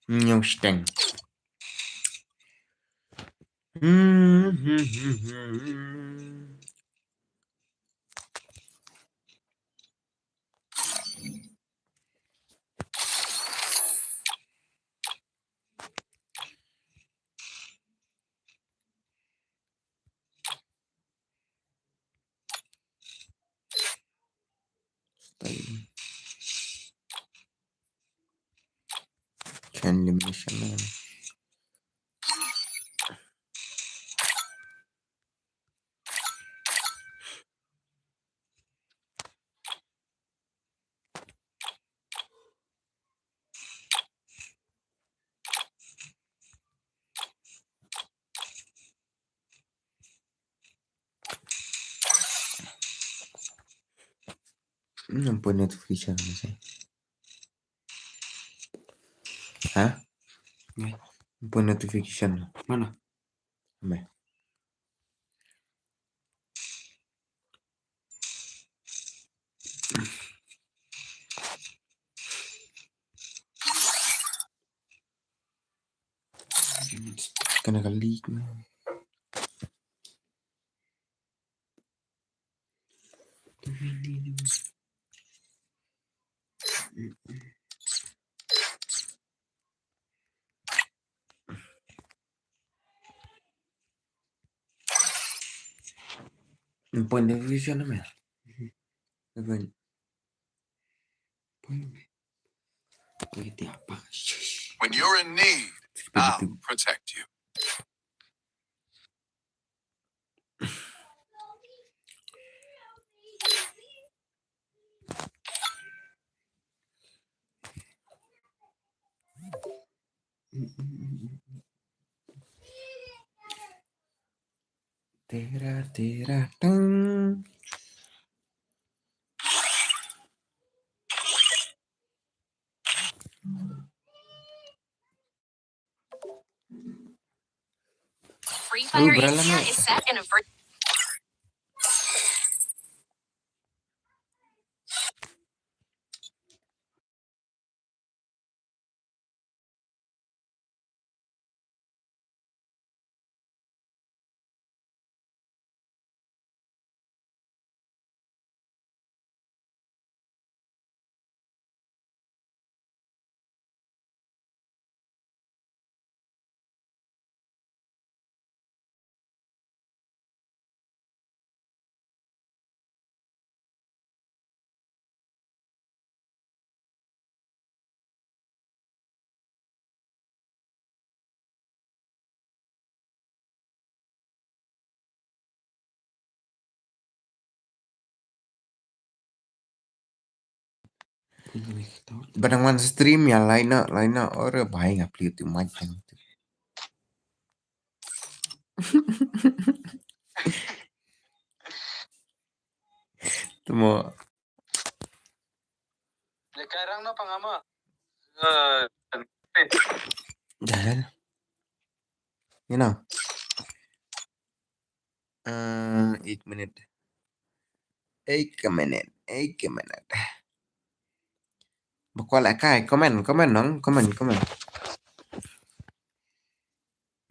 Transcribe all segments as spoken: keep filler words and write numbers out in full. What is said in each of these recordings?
Ñiewsteng. Style. Chain elimination na. Hmm, ym poi notification na seh. Ha? Ngai. Ym poi notification. Mana? Ym poi. Kane ka leak na. Ym poi notification na, man. Ym poi. When you're in need, I'll protect you. Tera, tera, tang. Free Fire Asia is set in a ver- Ba dang wan stream ïa, line up, line up, ore bhai nga plie tu mic. Temo. Dah, dah. You know. Uh, ek minit. Ek minit. Ek minit. Ba kwah leh kai, comment, comment nong, comment, comment.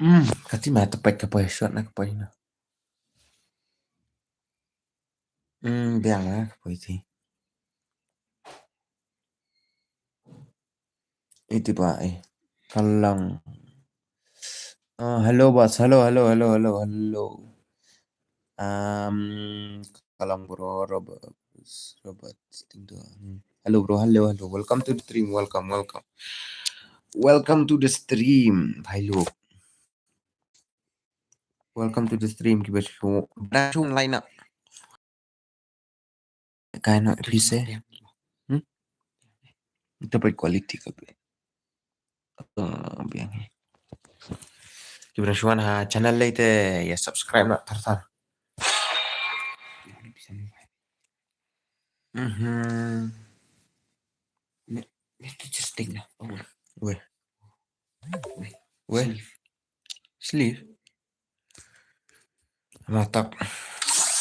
Hmm, kati ma tepet ka poi shot na ka poi na. Hmm, biang na ka poi ti. Iti ba, eh. Ka long. Uh, hello, boss. Hello, hello, hello, hello, hello. Um, ka long bro, Robert, Robert, ting tu. Hmm. Hello, bro. Hello, hello. Welcome to the stream. Welcome, welcome. Welcome to the stream. Bhai Luke. Welcome to the stream. Kiba shu, ba shu line up. Kaei noh, please, eh. Hmm? Ito ba quality ka ba. Uh, biang, eh. Kiba shu wan ha channel lei te ïa subscribe noh, thar thar. Mhm. Let, let me just take now. Oh, wait. Wait. Wait. Wait. Sleeve. Sleeve. Mantap.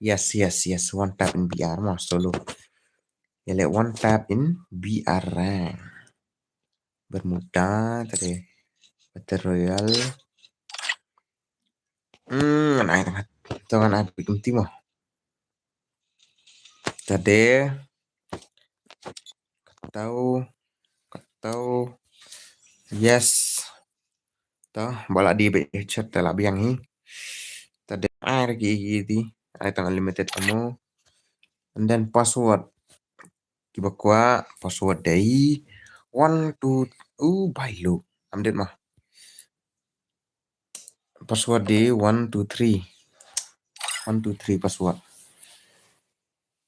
Yes, yes, yes. One tap in B R mo, solo. Ïa leh one tap in B R rank. Bermuda, tadi. Battle Royale. Hmm, ngan ai tang, tang ngan ai big team mo. Tadi. Katau, katau. Yes. To, ba la dei bad headshot te la biang hi. Tadi ai ki, ki, ki, ai tang unlimited ammo. And then password. Kiba kwah password dei one, two, uh, bai luk. Am det ma. Password dei one, two, three. One, two, three password.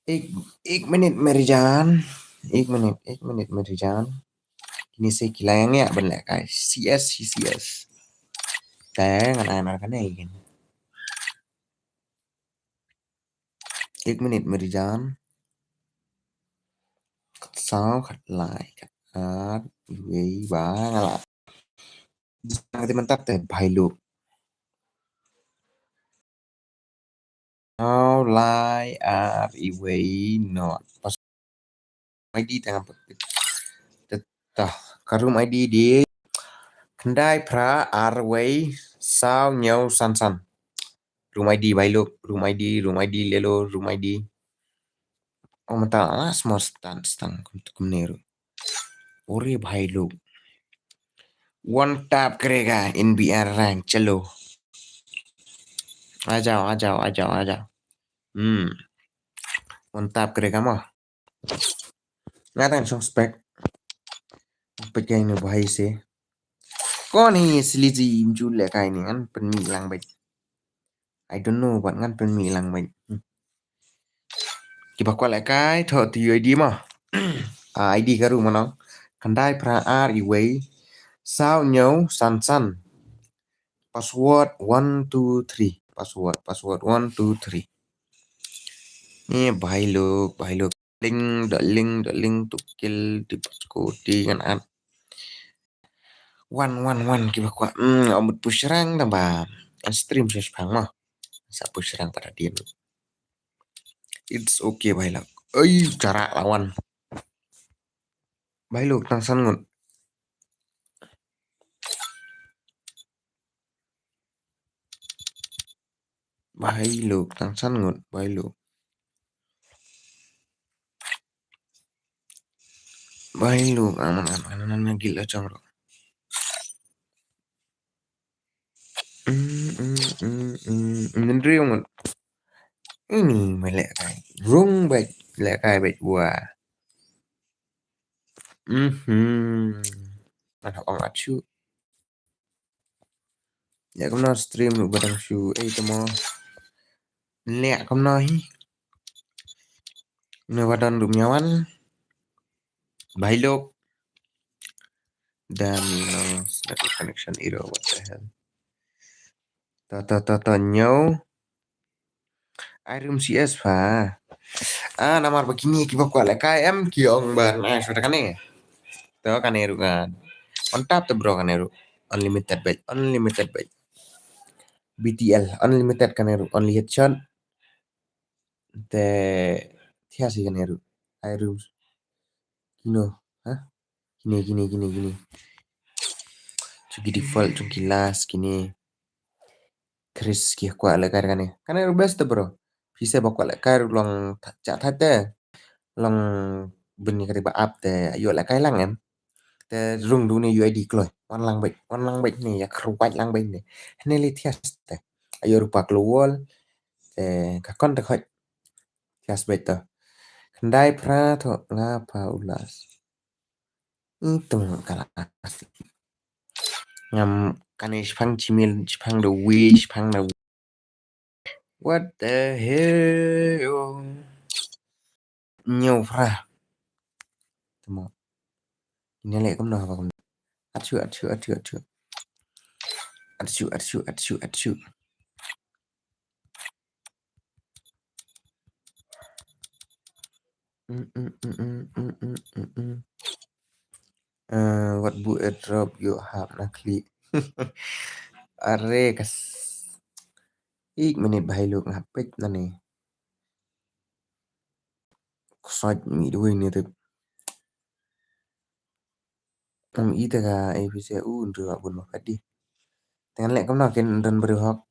Ek, ek minit meri jan. Ek minit, ek minit meri jan. Kine se ki la ïa ban lehkai. C S, C S. Te ngan ai nar kane kin. Ek minit meri jan. Khatsaw, khatlai, khatar, iwei, ba, nga la. Jang te mynta te, bai luk. Khatsaw, lai, ar, iwei, not. Pas I D tang. Te, te, ka room I D dei khyndai phra ar wei saw hynñiew san san. Room I D bai luk, room I D, room I D leh lo, room I D. Oh, mynta la small stand, stand, kum, kumne ruh. Ore bai luk. One tap kre ka in B R rank, chalo. आ जाओ, आ जाओ, आ जाओ, आ जाओ. Hmm. One tap kre ka mo. Nga tang suspect. Peit ka ine u bhai se. Kon hi sili ji im ju lehkai ni ngan pynmih lang beit. I don't know, but ngan pynmih lang beit. Hmm. Kiba kwah lehkai, thoh tu I D mo. Ah, I D ka ruh mo nong. Khyndai phra ar iwei saw hynñiew san san. Password one two three. Password, password one two three. Ni bai luk, bai luk. Link, dot link, dot link, to kill, di patsko, di ngan at. Wan, wan, wan, kiba kwah. Hmm, ong mut push rank tang ba. An stream shuh shipang mo. Sa push rank pada dien. It's okay, bai luk. Oi, jarak lawan. Bai luk tang san ngut. Bai luk tang san ngut, bai luk. Bai luk, aman, aman, aman, aman, gil la chang ro. Mm, mm, mm, mm, mm, ngan riu ngut. Ini me lehkai. Rung beit, lehkai beit wa. Mhm. Mana ong achu. Leh kumno stream ruh ba dang shu ei tamo. Leh kumno hi. Une ba don ruh mynta wan. Bhai lok. Dan no, network connection error, what the hell. To to to to ñiew. Ai room C S pha. Ah, namar ba kine kiba kwah lehkai em ki ong ba ai shuwa kane. To kane ruh ngan. On tap to bro kane ruh. Unlimited bad, unlimited bad. B T L, unlimited kane ruh, only headshot. Te thiah si kane ruh. Ai room. Kino, ha? Kine, kine, kine, kine. Chunki default, chunki last, kine. Chris ki kwah lehkai kane. Kane ruh best bro. Phi se ba kwah lehkai ruh long cha thait te. Long bini kati ba app te ïoh lehkai lang em. Te rung du ne U I D kloi. Wan lang bad, wan lang bad ne, ïa kruwat lang bad ne. Hne li thiah te. Ïoh rupa kloi wall. Te ka kon te khoi. Thiah bad to. Khyndai phra to nga pha ulas. Itung kala. Ngam kane shipang chimil, shipang the way, shipang the what the hell? Ñiew phra. Tamo. Ine leh kumno haba kumno. Achu, achu, achu, achu. Achu, achu, achu, achu. Mm, mm, mm, mm, mm, mm, mm, mm. Eh, wat bu airdrop ïoh hap na klik. Are kas. Ik minit bahai luk ngapit na ni. Kusaj mi dua ini tu. Am ita ka A P C U ndu abun ma padi. Tengan lek kam na kin dan beri hok.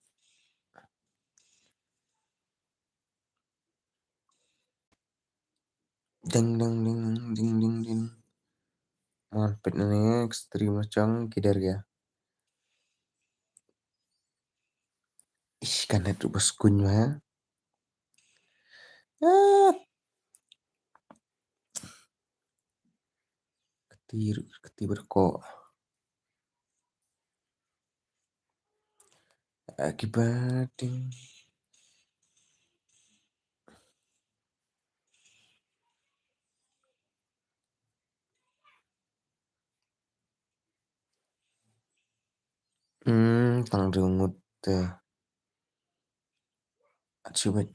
Ding ding ding ding ding ding. Mon pet na ni stream chong kider ya. Ish, kan hatu bas kuny ma. Ah. Kati, kati berko. Akibat ding. Hmm, tang dungut te. Achu bad.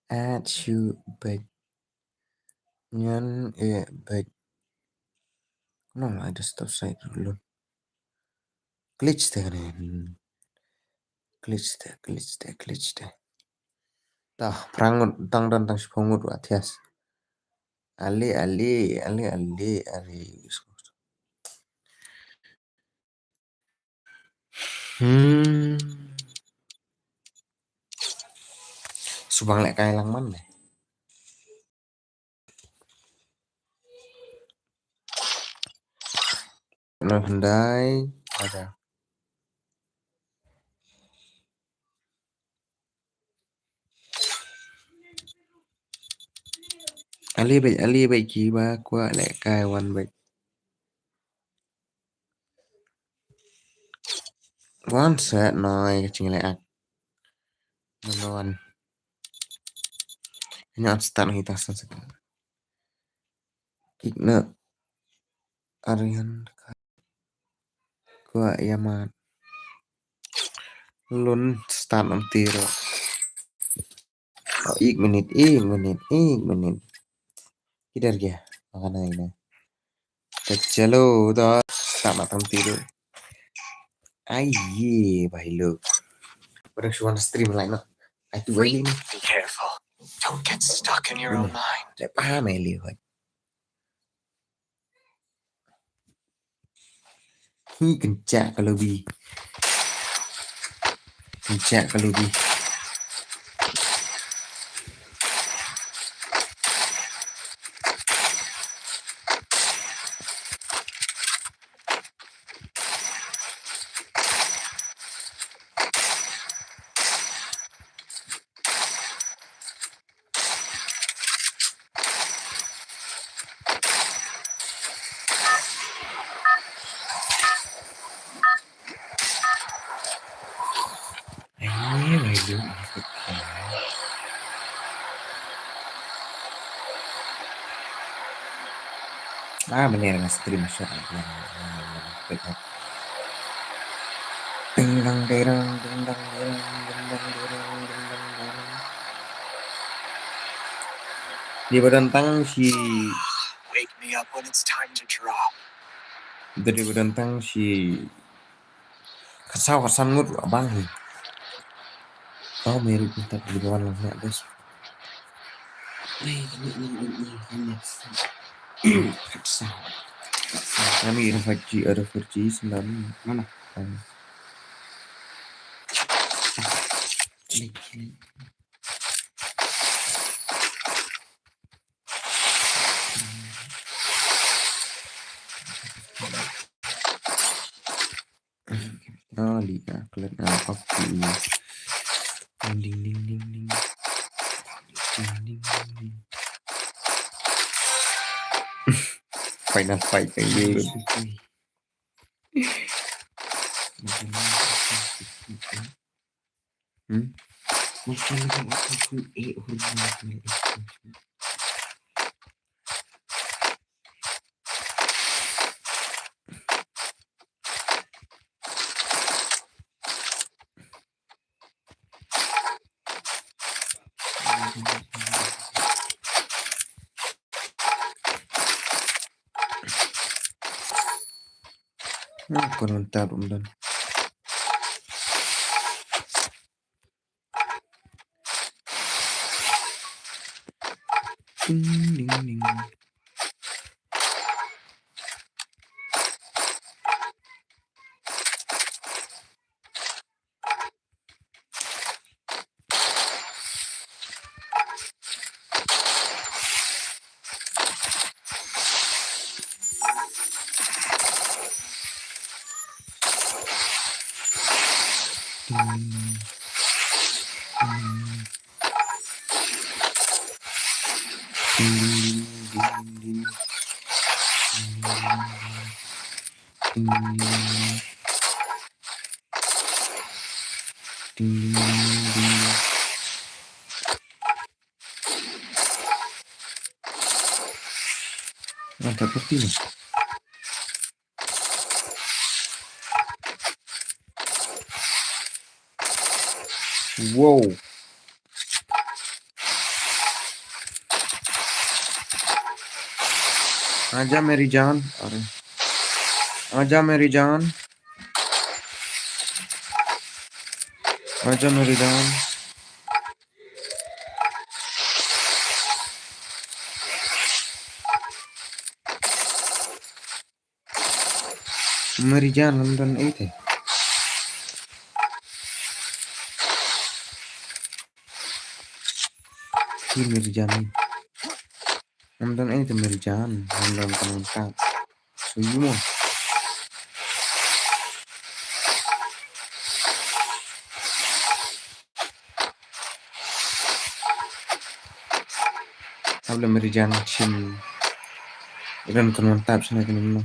Achu bad. Ngan e bad. Nang ai desktop site dulu. Glitch te kane. Glitch te, glitch te, glitch te. Tah, prangut, tang dan, tang shipang ngut wa thias. Ali, ali, ali, ali, ali. Hmm. Subang lek kai lang man deh. Nang handai ada. Ali bai, ali bai kiba kwah lek kai wan bai. Wan set noi ka ching lek ak. Nang wan. Nya start hi ta san sek. Kik na Arian ka. Kwah ïa mat. Lun start nam tiro. Oh, ek minit, ek minit, ek minit. Kider gya. Makan aina. Kachalo to. Start mat nam tiro. Ai ye bhai lok. Pada shuan stream lain no. Ai tu bhai ni. Be careful. Don't get stuck in your own mind. Lek pa mai li hoi. Hi, kynjah ka lobi. Kynjah ka lobi. Ah, mynne nga stream shot. Ding dang, ding dang, ding dang, ding dang, ding dang, ding dang, ding dang. Dei ba don tang shi. Wake me up when it's time to drop. Dei ba don tang shi. Khatsaw khatsan ngut ruh bang hi. Tau meri pun tak di bawah lang nak bes. Ai, ni, ni, ni, ni, ni. Khatsaw. Khatsaw. Kami ada faji, ada faji sendal. Mana? Kami. Ni, ni. Ah, di ka klet ah, off di. Ding, ding, ding, ding, ding. Ding, ding, ding, ding. Final fight kayak gitu. Hmm? Hmm, konon tab um don. Ding, ding, ding. Mantap seperti ini. Wow. Aja Mary Jane. Are. Aja Mary Jane. Aja Mary Jane. Mary Jane ngam don ei te. Ki Mary Jane. Ngam don ei te Mary Jane, ngam don ka nongta. So you mo. Hap la Mary Jane shim. Iran kan wan tap sini kan mo.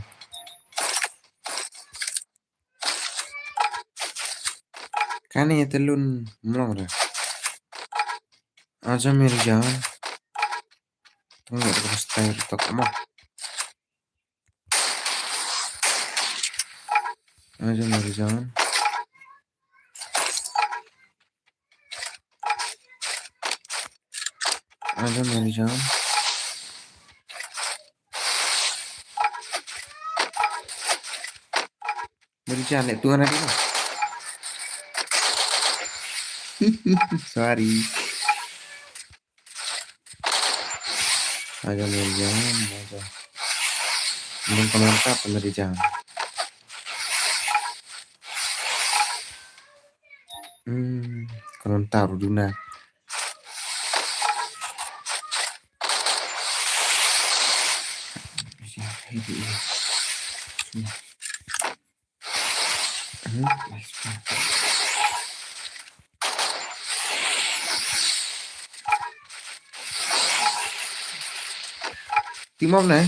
Kane te lun mlong re. Aja Mary Jane. Tong ya terus tayo tok mo. Aja Mary Jane. Aja Mary Jane. Mary Jane, eh, tuan ada lah. Sorry. Aja Mary Jane, aja. Mun komentar Mary Jane. Hmm, komentar duna. Team up na.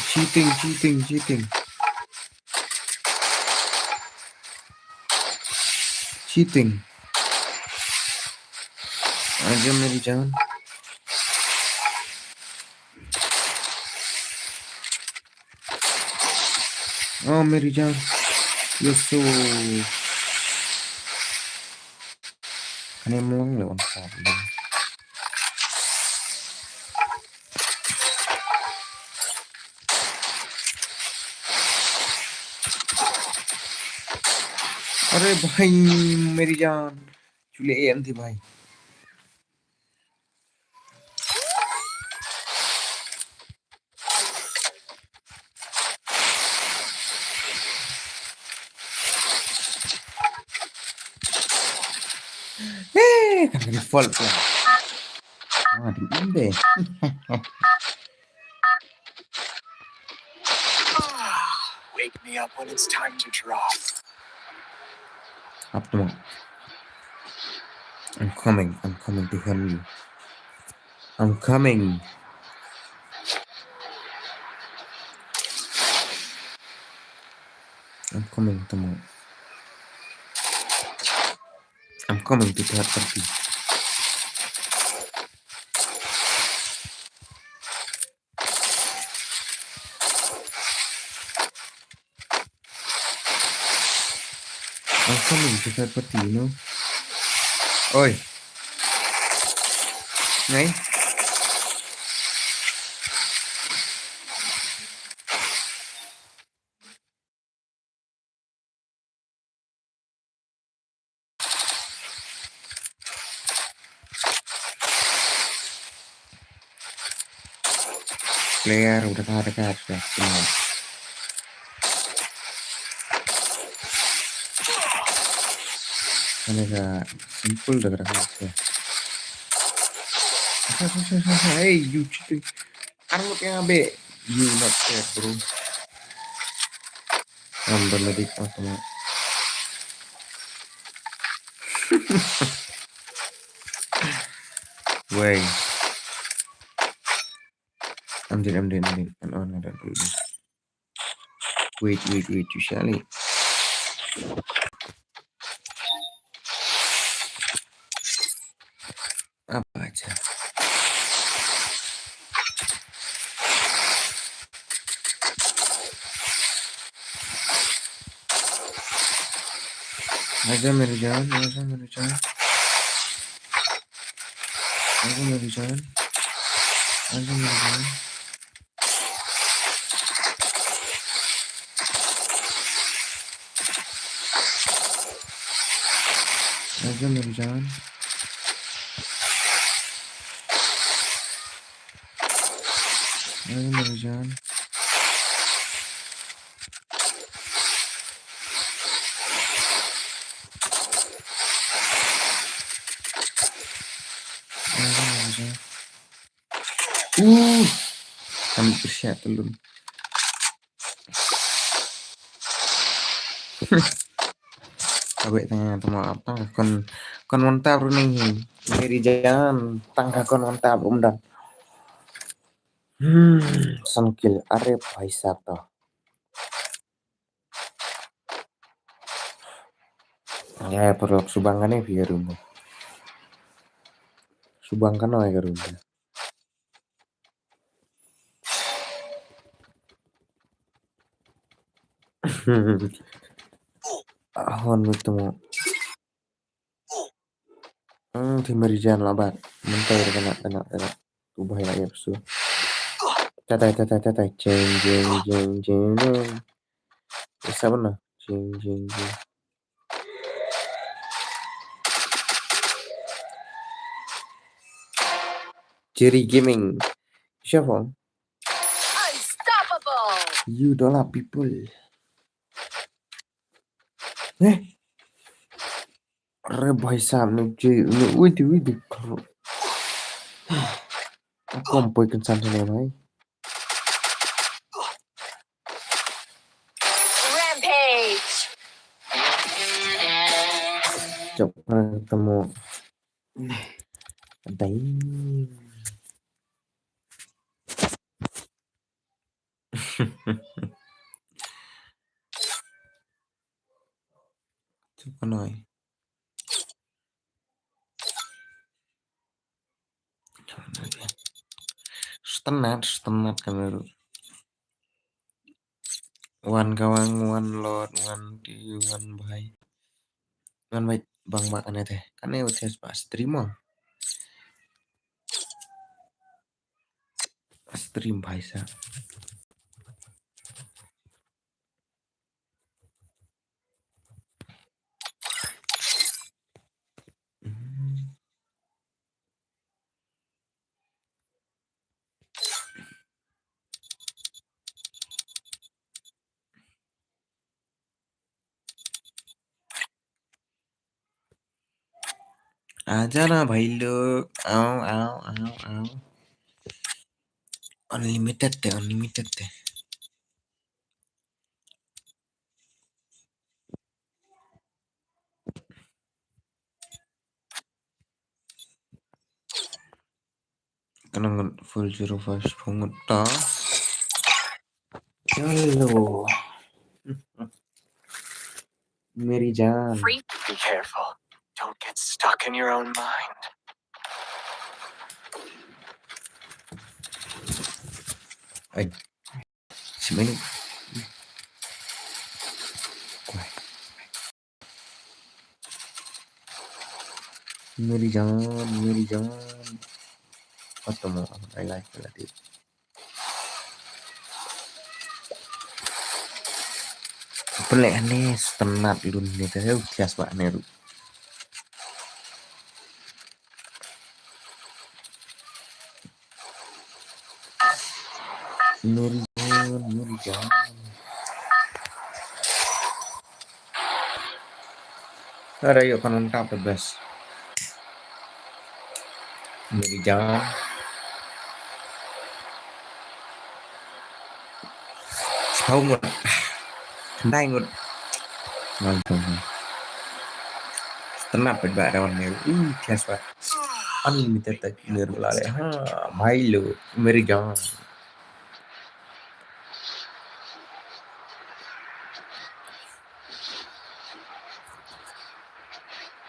Cheating, cheating, cheating. Cheating. Aja Mary Jane. Oh, Mary Jane. You're so. Kane mlong le wan sa. अरे भाई, मेरी जान, चुले एम थी भाई। Eh, kan kena fault pula. Ah, di imbe. Wake me up when it's time to drop. Up to. I'm coming. I'm coming to help you. I'm coming. I'm coming, Tomo. I'm coming to third party. I'm coming to third party, you know. Oi. Ngai. Player udah kata kata semua. Ini agak simple dah kata kata. Hey, you cheating. Armut yang abe. You not fair, bro. Ram da medic aku nak. Wei. Amdin, amdin, amdin. An on ada dulu. Wait, wait, wait, you shall it. Apa aja? Aja Merijan, aja Merijan. Aja Merijan. Aja Merijan. Aja Merijan. Aja Merijan. Aja Merijan. Uh. Kami persiap telun. Kawek tang tama tang kon kon mantap running hi. Merijan tang kon mantap umdan. Hmm, sangkil arep hai sata. Ya, perlu subang kan ya, biar rumah. Subang kan ya, rumah. Ahon itu mau. Hmm, Tim Merijan labat. Mentai kena kena kena. Ubah ya ya pesu. Tatai tatai tatai. Jeng jeng jeng jeng. Siapa nah? Jeng jeng jeng. Jerry Gaming. Siapa? Unstoppable. You don't love people. Eh. Re bhai sahab ne je ne widi widi. Aku ampoi kan san ne mai. Rampage. Jap temu. Dai. Cuba noi. Setenat, setenat kamera. Wan kawang, wan lot, wan ti, wan bai. Wan bai bang ma kane te. Kane u test ba stream mo. Stream bai sa. आजा ना भाई लोग, आओ, आओ, आओ, आओ। Unlimited te, unlimited te. Kana ngut full zero five phone ngut ta. Hello. Meri Jaan. Free. Be careful. Don't get stuck in your own mind. Ai. Sini. Kuai. Meri Jaan, Meri Jaan. Kata mo, I like that. Pelek ni stunat lun ni, te u thias ba ni ru. Meri Jaan, Meri Jaan. Ada yuk kan mantap the best. Meri Jaan. Sepau ngut. Kendai ngut. Langsung. Tenap ba dawan ni. Uh, thias ba. Unlimited tak ni ru la le. Ha, Milo, Meri Jaan.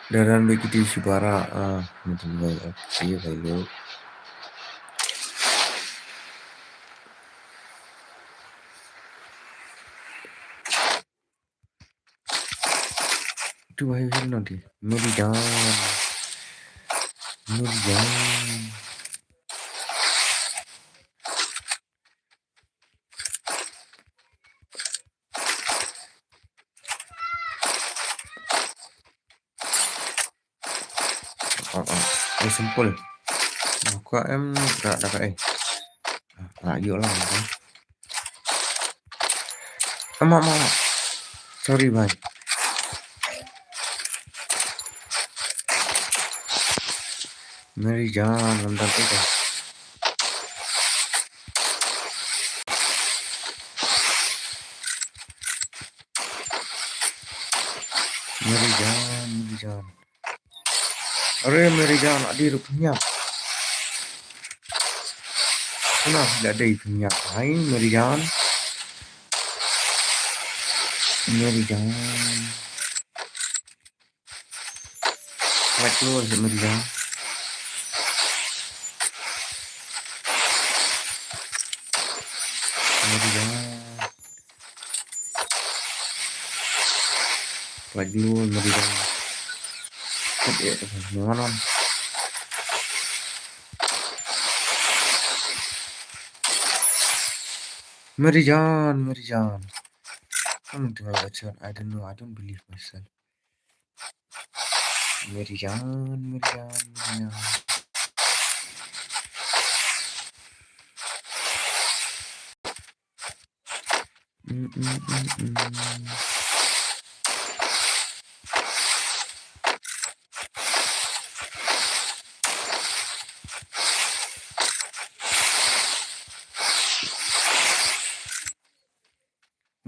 Daran ba kiti shibara, ah, mungkin ba, okay, Milo. Tu bahaya macam nanti. Meri Jaan. Meri Jaan. Oh, oh. Ni simple. Aku em tak dapat eh. Ah, yuk lah. Amak, amak, amak. Sorry, bhai. Meri Jaan, ngam dal ita. Meri Jaan, Meri Jaan. Are Meri Jaan, adi rup nyap. Kuna dah ada ikan nyap. Hai Meri Jaan. Meri Jaan. Like lu aja Meri Jaan. Meri Jaan. Lagi lu Meri Jaan. Kut ya, mana? Meri Jaan, Meri Jaan. Kamu tinggal aja. I don't know. I don't believe myself. Meri Jaan, Meri Jaan, Meri Jaan. Mm, mm, mm, mm.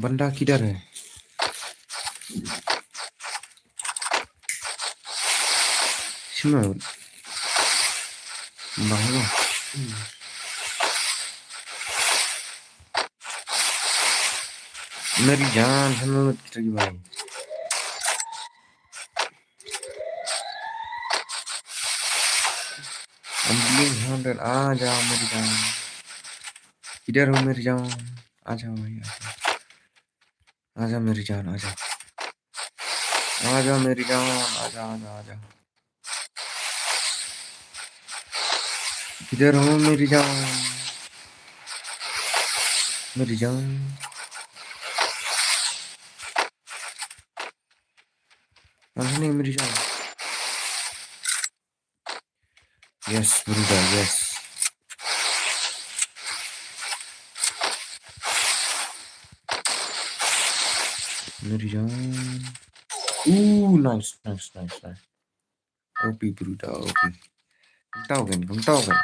Banda kidar hai. Shimut. Bang lo. Meri Jaan, shimut kita ki bhai. I'm being hunted. Aa jao Meri Jaan. Kidar ho Meri Jaan? Aa jao bhai, aa jao. आजा मेरी जान, आजा। आजा मेरी जान, आजा, आजा, आजा। किधर हो मेरी जान? मेरी जान। कहाँ है मेरी जान? Yes, brother, yes. मेरी जान। Ooh, nice, nice, nice, nice. O P, brother, O P. Kong taw kan, kong taw kan.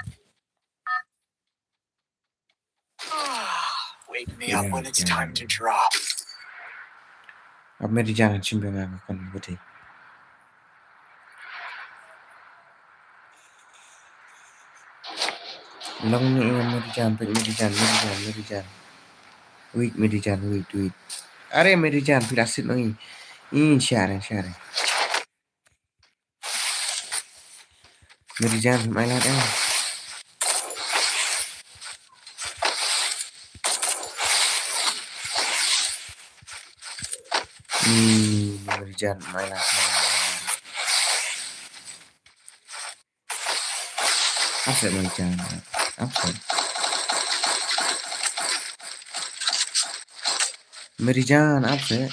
Wake me up when it's time to drop. Ab meri jan chim be nga kon budi. Long ni, eh, meri jan, pek meri jan, meri jan, meri jan. Wait, meri jan, wait, wait. Are meri jan, pila sit ngi. In share, share. Meri jan, mai lad eh. Hmm, meri jan, mai lad. Ap seh meri jan. Ap seh. Meri jan, ap seh.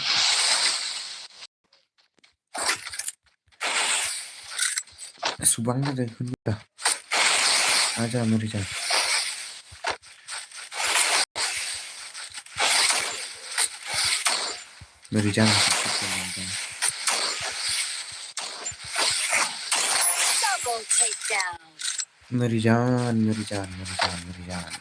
Subang na de hun da. Aja meri jan. Meri jan. Double takedown. Meri jan, meri jan, meri jan, meri jan.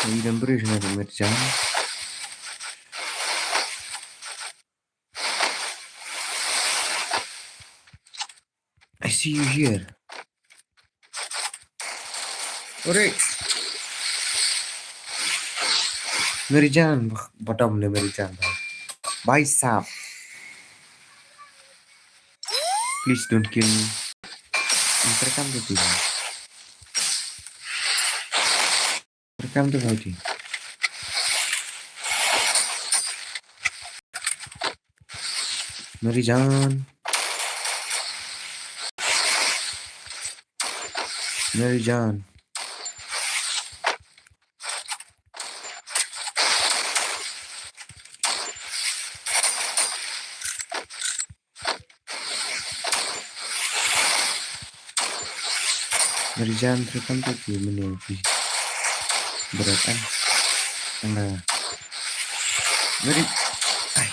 Ïa, ïa, ïa, meri jan. I see you here. Alright. Meri jan, bah, bottom le meri jan, bhai. Bhai sahab. Please don't kill me. Terekam tu, team. Terekam tu, bhai, team. Meri jan. Meri jan. Meri jan, terekam tu ki menu ki. Berat kan? Tengah. Meri. Ai.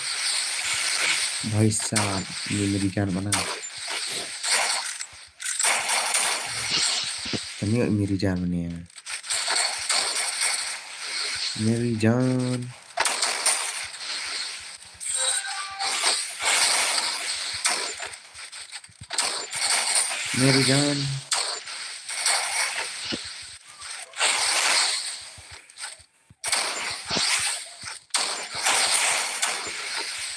Bhai sahab, ni meri jan mana? Tengok meri jan mana? Meri jan. Meri jan.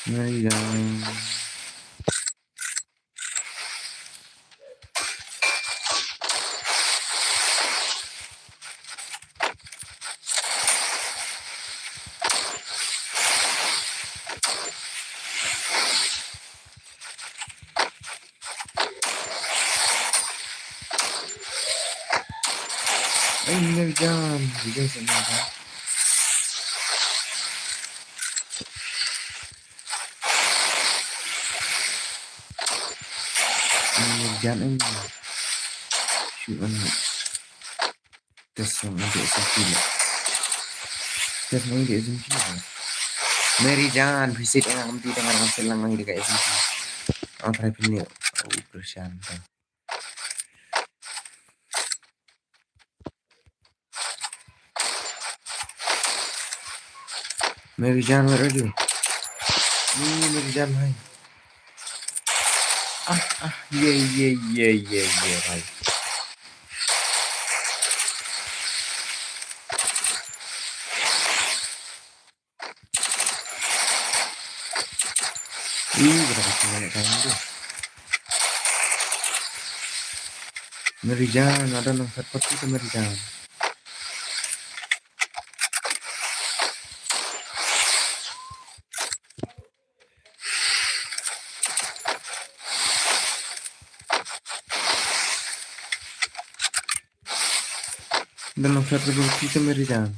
Meri jan. Ai, meri jan, meri jan sini dah. Meri jan ini. Shu an. Test lang ïa S M G lah. Test lang ïa S M G lah. Meri jan, phi sit ïa nga kumta te nga rung sit lang ïa ka S M G. Ang try pynleh. Oh, pyrshang ta. Meri jan, where are you? Ni Meri jan, hai. Ah, ah, ye, ye, ye, ye, ye, hai. Ih, kita kasih banyak kali tu. Mary Jane, nga don nang third party te Mary Jane. Don nang third party te Mary Jane.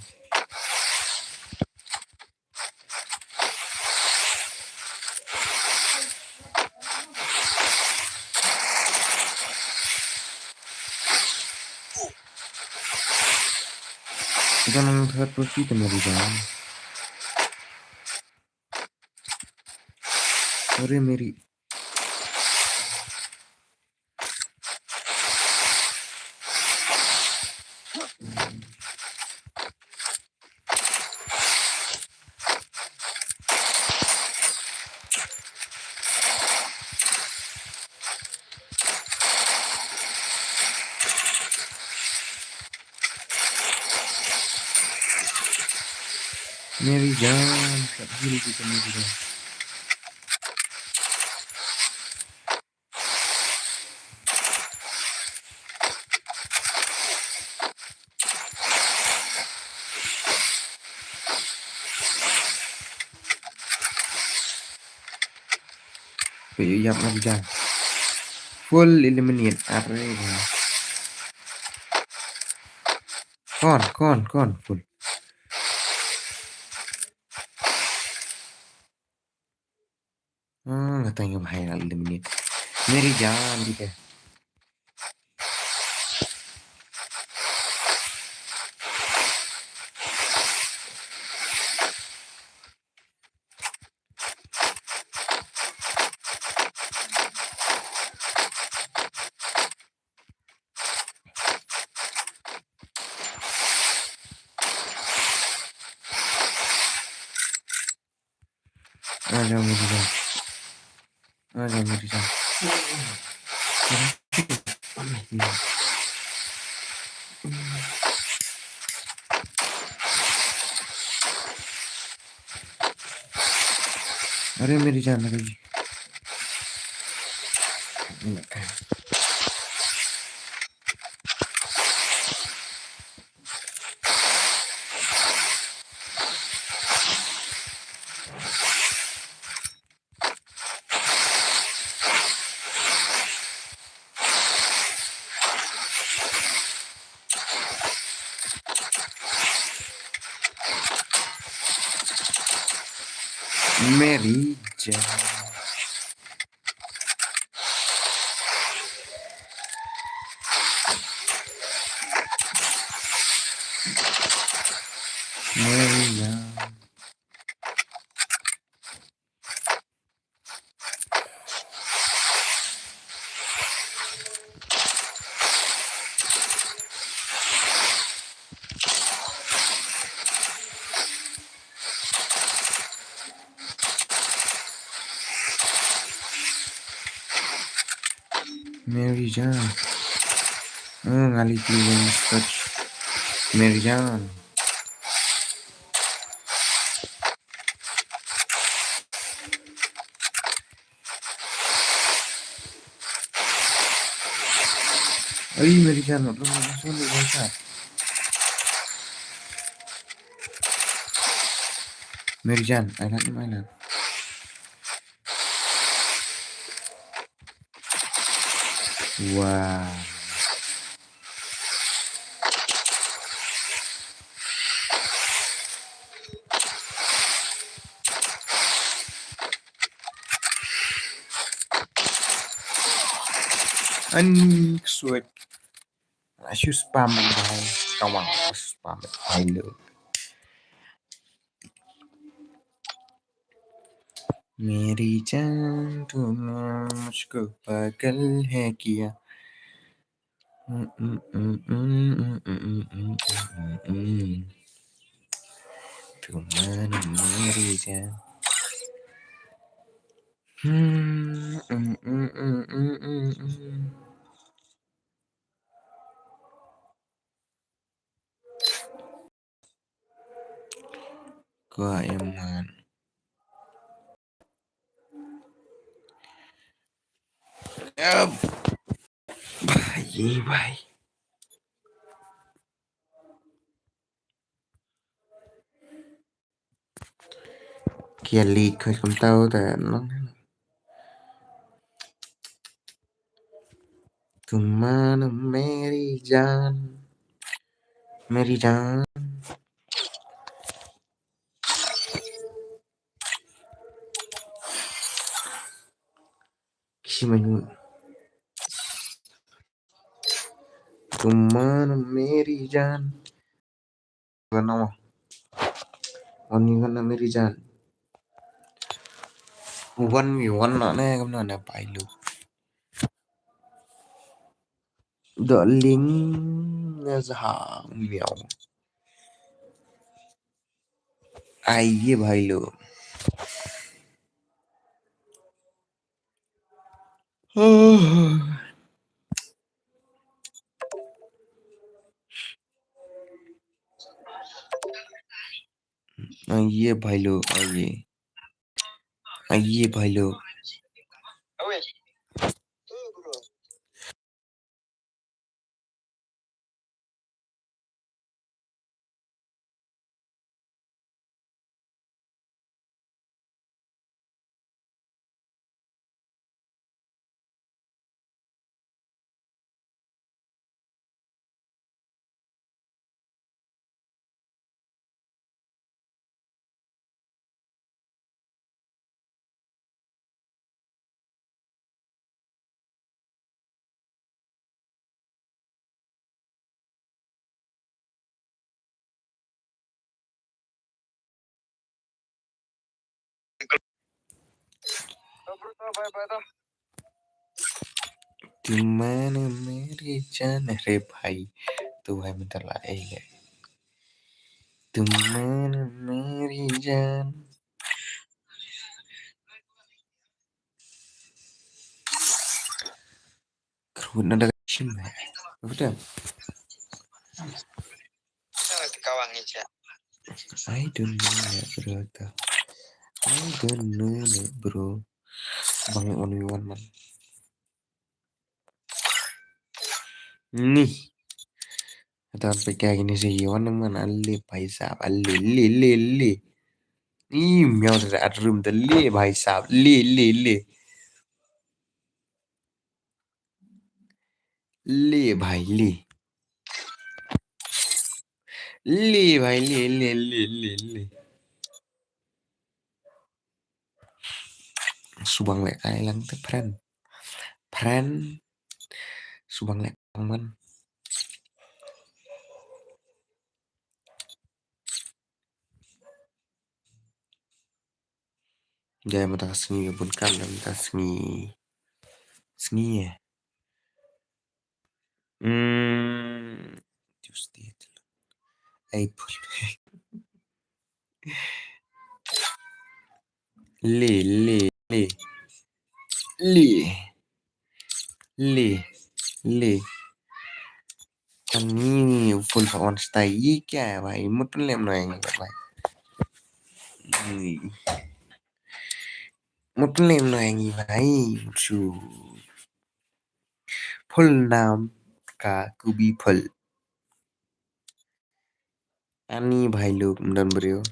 Don nang third party te Mary Jane. Ore Mary. Mary Jane, kat heal kita Mary Jane. Peit ïap Mary Jane. Full eliminate. Are. Kon, kon, kon. Full. Ah, nga tang ïa bahai la eliminate. Mary Jane di te. Aja Mary Jane. Aja Mary Jane. Are Mary Jane lagi. Mary Jane. Mary Jane. Mary Jane. Oh, ngali pili yang search. Mary Jane. Ai, Mary Jane, belum langsung di WhatsApp. Mary Jane, I love you, my love. Wah. Ani kswet. Asu spam bhai. Kawang asu spam bhai lo. मेरी जान तू मुझको पागल है किया। तू मानो मेरी जान। Ko em man. Yep. Ei bhai. Ki ïa leit khoi kumta te nang. Tumane Meri Jan. Meri Jan. Kishi manyu. Tumane Meri Jan. Gana mo. Oni gana Meri Jan. One v one na ne, kam na ne, pai lu. Darling, nga za hang miau. Ai ye bhai lo. Ai ye bhai lo, ai ye. Ai ye bhai lo. Tumane Meri Jan, eh, re bhai. Tu bhai mynta la ai le. Tumane Meri Jan. Khrut na da shim, eh. Betul. I don't know, bro. I don't know, bro. Bang one v one, man. Ni. Ata pe kya kini se ye wan man, ale bhai sahab, ale, le, le, le. Ih, miau da at room da, le bhai sahab, le, le, le. Le bhai, le. Le bhai, le, le, le, le, le. Subang leh kai lang te friend. Friend. Subang leh kai lang man. Dei mynta ka sngi bun kam, dei mynta ka sngi. Sngi eh. Hmm, Tuesday. Ai, pul. Le, le, le. Le. Le, le. Ani full on style. Ye kya hai bhai? Mut pynlem noh ïa ngi bhai. Mut pynlem noh ïa ngi bhai. Shu. Full nam ka kubi full. Ani bhai luk mdon briew.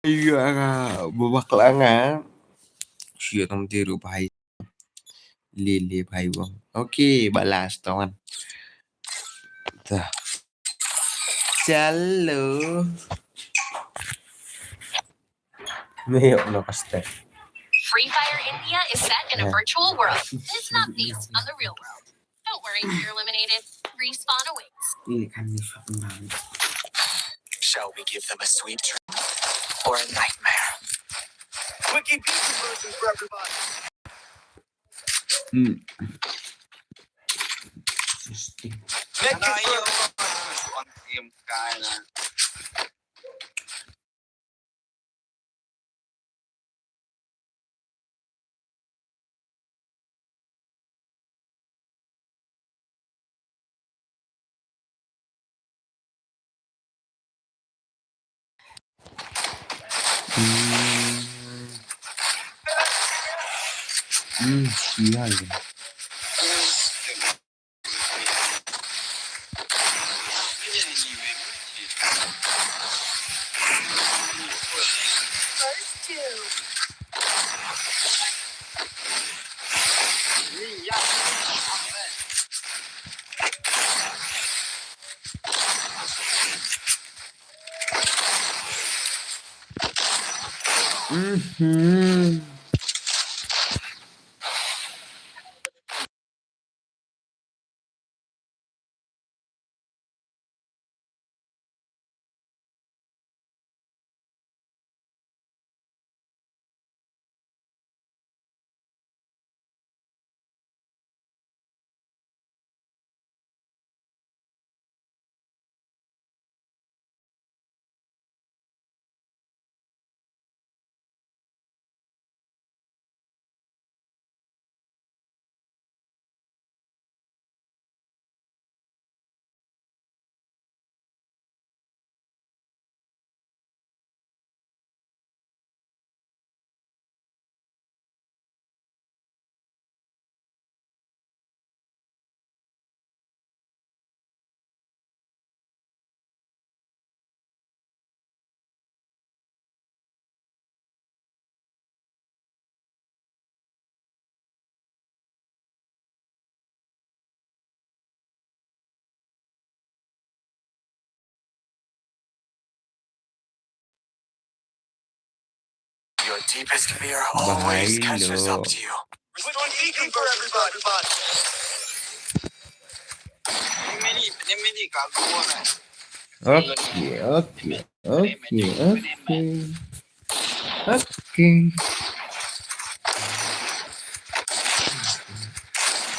Ïa nga ba bakla nga. Shu ïa tam te ruh bhai. Le le bhai bang. Okay, ba last one. Dah. Chalo. Me ïoh no ka step. Free Fire India is set in a virtual world. It's not based on the real world. Don't worry, you're eliminated. Respawn awaits. Ini kan ni fucking banget. Shall we give them a sweet dream or a nightmare? Wiki Pizza version for everybody. Hmm. Interesting. Make it fun. On game, kinda. Hmm, sial. First two. Mhm. Your deepest fear always catches up to you. Quick beacon for everybody. Okay, okay, okay, okay. Okay.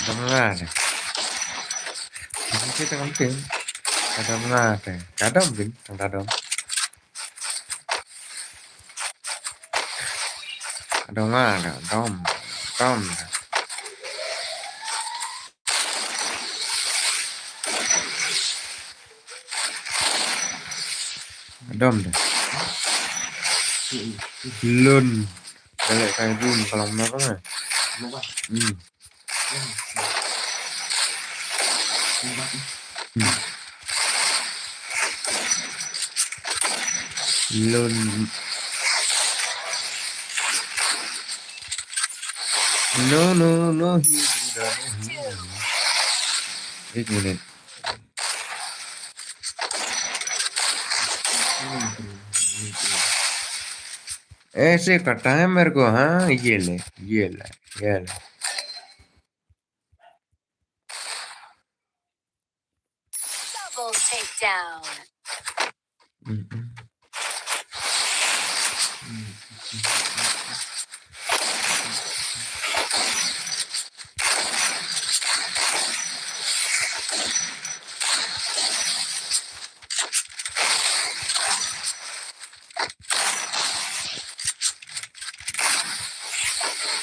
Dong lah deh. Ini kita kan pin. Kadam lah deh. Kadam pin, kadam. Kadam lah deh. Dom, dom. Dom deh. Lun. Balik kai lun kalau mana kan? Hmm. Hmm. Lun. No, no, no, he did that. Ek minit. ऐसे करता है मेरे को, हाँ, ये ले, ये ले, ये ले। Double takedown. Mm-mm.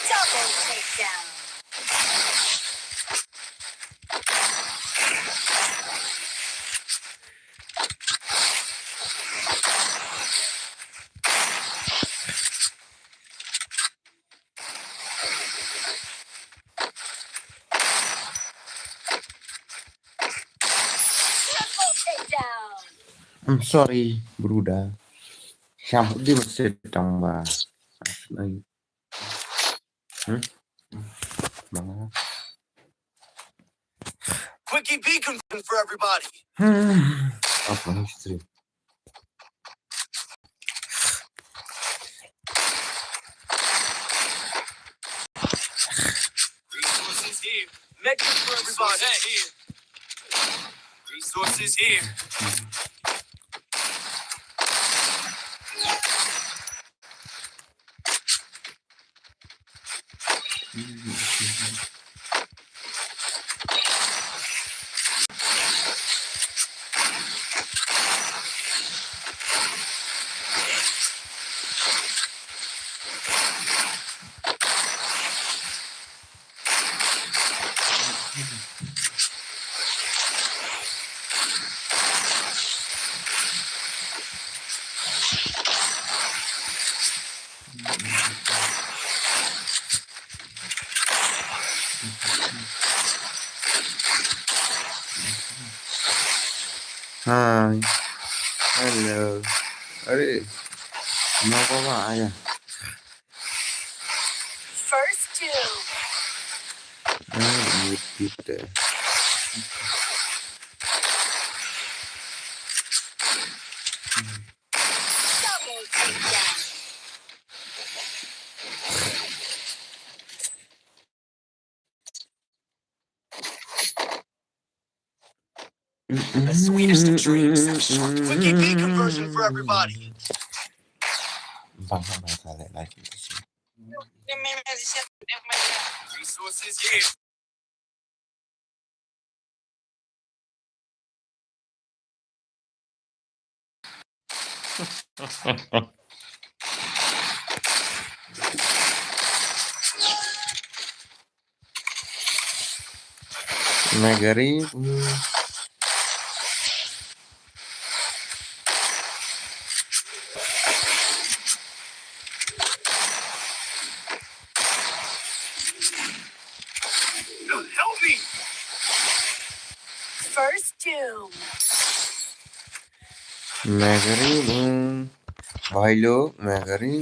Double takedown. Triple takedown. I'm sorry, Bruda. Shah di masih tambah. Hmm? Mana? Quickie beacon for everybody. Hmm. Apa history? Resources here. Medkit for everybody. Resources here. Hi. Hello. Are. Kenapa, Pak? Ayo. First kill. Ah, ini kita. Double takedown. The sweetest of dreams. Wiki B conversion for everybody. Bang, bang, bang, bang, bang. Resources here. Magari. Help me! First doom. Magari. Bailo, Magari.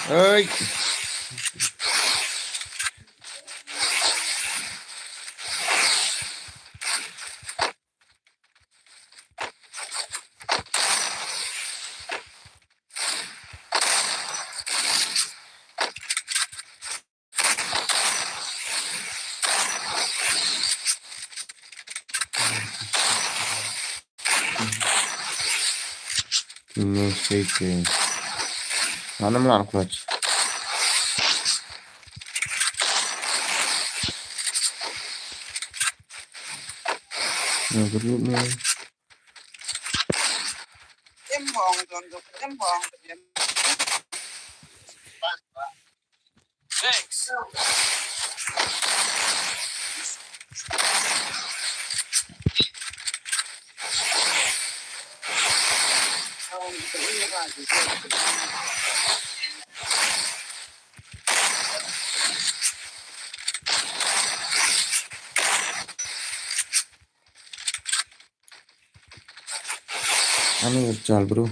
Oi. Ini sih ke. Mana melang clutch? Yang kedua ni. Thanks. Ani chal, bro.